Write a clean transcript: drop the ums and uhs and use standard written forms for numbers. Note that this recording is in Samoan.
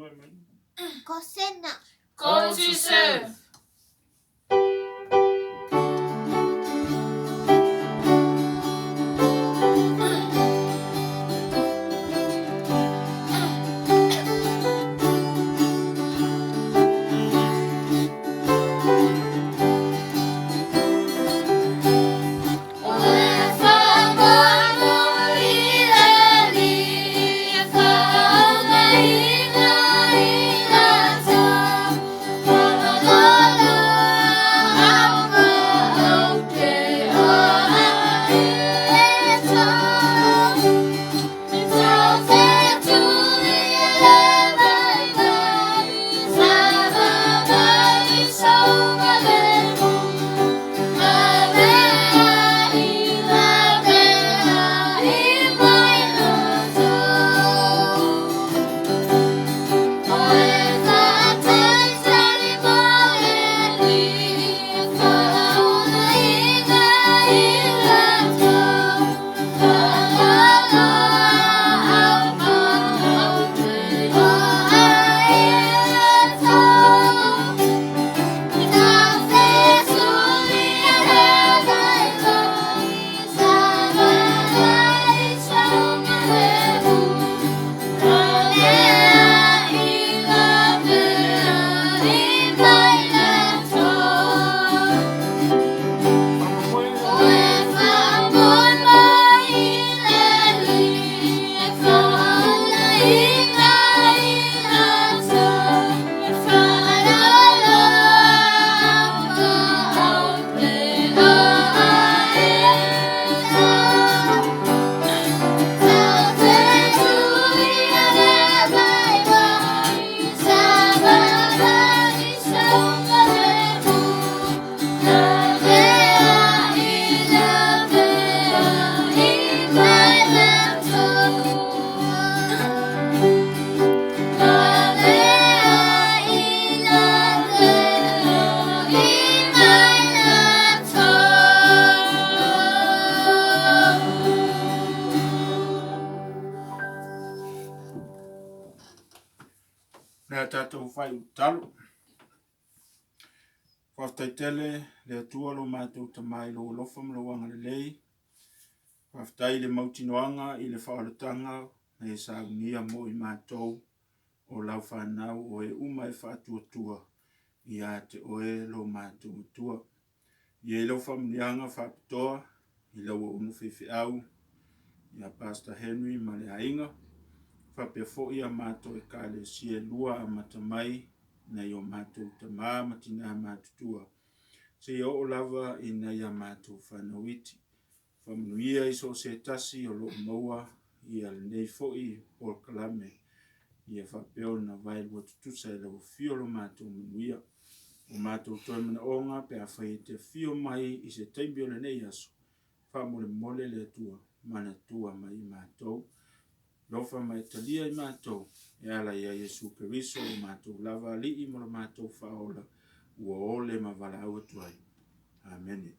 Tulai mai. Kosena. Call to serve. Le a tatou faaiutalo. Faafetai tele le Atua lo matou Tama i lou alofa ma lou agalelei. Faafetai i le mautinoaga i le faaolataga na e saunia mo i matou o lau fanau o e uma e faatuatua ia te oe lo matou Atua. I ai lau faamanuiaga faapitoa i lau auauna faifeau ia Pastor Henry ma le aiga, faapea foi a matou ekalesia e lua amata mai nai o matou tama ma tina matutua, seia oo lava i nai a matou fanau iti. Faamanuia i so o se tasi o lo o maua ia lenei foi polokalame, ia faapea ona vaelua tutusa e lau afio lo matou manuia. O matou toe manaoga pe afai e te afio mai i se taimi o lenei aso, faamolemole le Atua, manatua mai i matou. Alofa ma e talia i matou e ala ia Iesu Keriso o matou lava Alii ma lo matou Faaola, ua ole ma valaau atu ai. Amene.